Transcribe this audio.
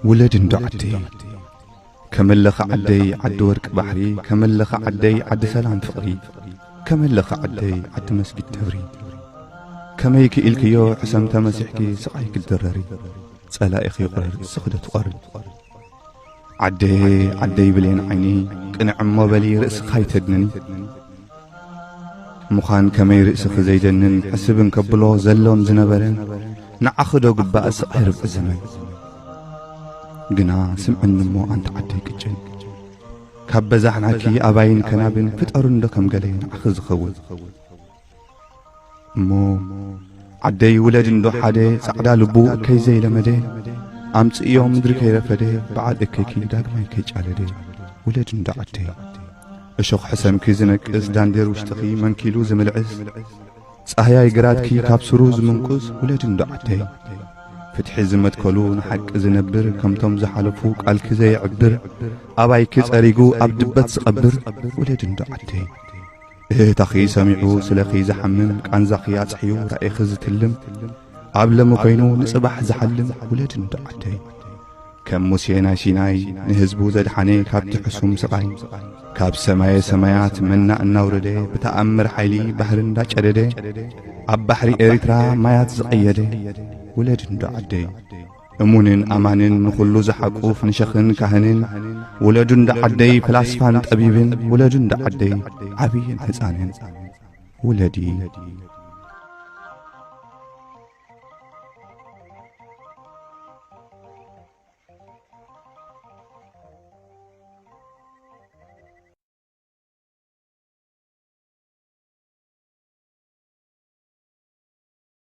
ውለድ እንዶ ዓደይ ከመለኻ ዓደይ ዓዲ ወርቂ ባሕሪ፣ ከመለኻ ዓደይ ዓዲ ሰላም ፍቕሪ፣ ከመለኻ ዓደይ ዓዲ መስጊድ ተብሪ። ከመይ ክኢልክዮ ሕሰም ተመሲሕኪ ስቓይ ክትድረሪ፣ ጸላኢኺ ይቑረር እስኺ ዶ ትቖሪ። ዓደየ ዓደይ ብሌን ዓይኒ፣ ቅንዕ እሞ በሊ ርእስኻ ኣይተድንኒ። ምዃን ከመይ ርእስኺ ዘይደንን ሕስብ እንከብሎ ዘሎን ዝነበረን፣ ንዓኺ ዶ ግባእ ስቓይ ርብዒ ዘመን። ግና ስምዕኒ እሞ ኣንቲ ዓደይ ቅጭን፣ ካብ በዛሕናኪ ኣባይን ከናብን ፍጠሩ እንዶ ከም ገለ ንዓኺ ዝኸውን። እሞ ዓደይ ውለድ እንዶ ሓደ ጻዕዳ ልቡ እከይ ዘይለመደ፣ ኣምጽእዮ ምድሪ ከይረፈደ በዓል እከይኪ ዳግማይ ከይጫለደ። ውለድ እንዶ ዓደይ እሾኽ ሕሰምኪ ዝነቅስ ዳንዴር ውሽጥኺ መንኪሉ ዝምልዕስ፣ ጻህያይ ግራትኪ ካብ ስሩ ዝምንቁስ ውለድ እንዶ ዓደይ። ፍትሒ ዝመትከሉ ንሓቂ ዝነብር ከምቶም ዝሓለፉ ቃልኪ ዘየዕብር፣ ኣባይኪ ጸሪጉ ኣብ ድበት ዝቐብር ውለድ እንዶ ዓደይ። እህታኺ ሰሚዑ ስለኺ ዝሓምም ቃንዛኺ ኣጽሕዩ ራኢኺ ዝትልም፣ ኣብ ለሚ ኮይኑ ንጽባሕ ዝሓልም ውለድ እንዶ ዓደይ። ከም ሙሴ ናይ ሲናይ ንህዝቡ ዘድሓነ ካብቲ ሕሱም ስቓይ፣ ካብ ሰማየ ሰማያት መና እናውረደ ብተኣምር ሓይሊ ባሕሪ እንዳጨደደ ኣብ ባሕሪ ኤሪትራ ማያት ዝቐየደ ውለድ እንዶ ዓደይ። እሙንን ኣማንን ንኹሉ ዝሓቁፍ ንሸኽን ካህንን ውለዱ እንዶ ዓደይ፣ ፍላስፋን ጠቢብን ውለዱ እንዶ ዓደይ፣ ዓብይን ህፃንን ውለዲ